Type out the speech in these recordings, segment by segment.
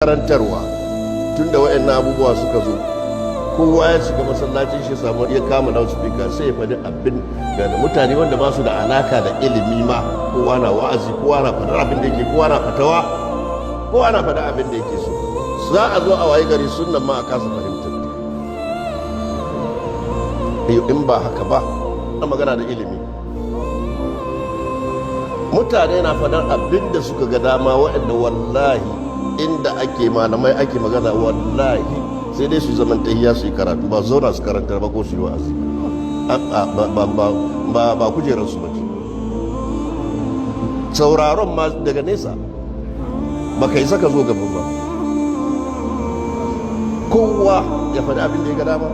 Karantarwa, tunda waɗannan abubuwa suka zo, kowa ya shiga masallacin shi, samu ya kama loudspeaker, sai ya faɗi abin ga mutane wanda ba su da alaka da ilimi ma. Kowa na wa'azi, kowa na faɗar abin da yake, kowa na fatawa, kowa na faɗar abin da yake so. Za a zo a waye gari sunnan ma a kasa fahimtar ta. In ba haka ba, na magana da ilimi, mutane na faɗar abin da suka ga dama, waɗanda wallahi inda ake malamai ake magana, wallahi sai dai su zaman tahiya su yi karatu, ba zauna su karantar ba ko su yi wa'azi ba, ba kujerarsu ba ce. Sauraron ma daga nesa, ba ka yi saka zo gaban ba. Kowa ya faɗi abin da ya ga dama,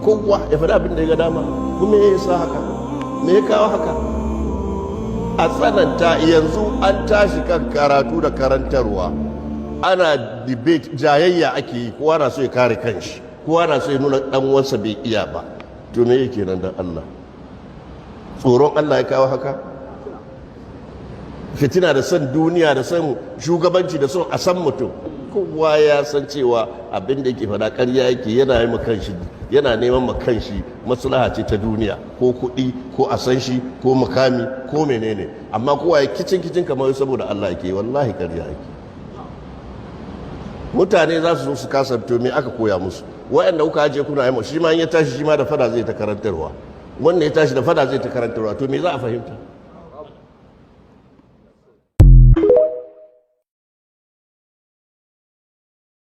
kowa ya faɗi abin da ya ga dama. Kuma ya sa haka? Me ya kawo haka? A tsananta. Yanzu an tashi kan karatu da karantarwa, ana debate, jayayya ake yi. Kowa na so ya kare kanshi, kowa na so ya nuna dan uwansa bai iya ba. To me yake nan? Dan Allah, tsoron Allah ya kawo haka? Fitina da son duniya da son shugabanci da son a san mutum. Kowa ya san cewa abin da yake faɗa ƙarya yake, yana yi ma kanshi, yana neman ma kanshi maslaha ce ta duniya, ko kuɗi, ko a san shi, ko mukami, ko menene. Amma kowa ya kicin kicin kamar saboda Allah yake, wallahi ƙarya yake. Mutane za su zo su kasa. To me aka koya musu? Waɗanda kuka aje kuna yi, shi ma in ya tashi, shi ma da fada zai ta karantarwa. Wanda ya tashi da fada zai ta karantarwa, to me za a fahimta?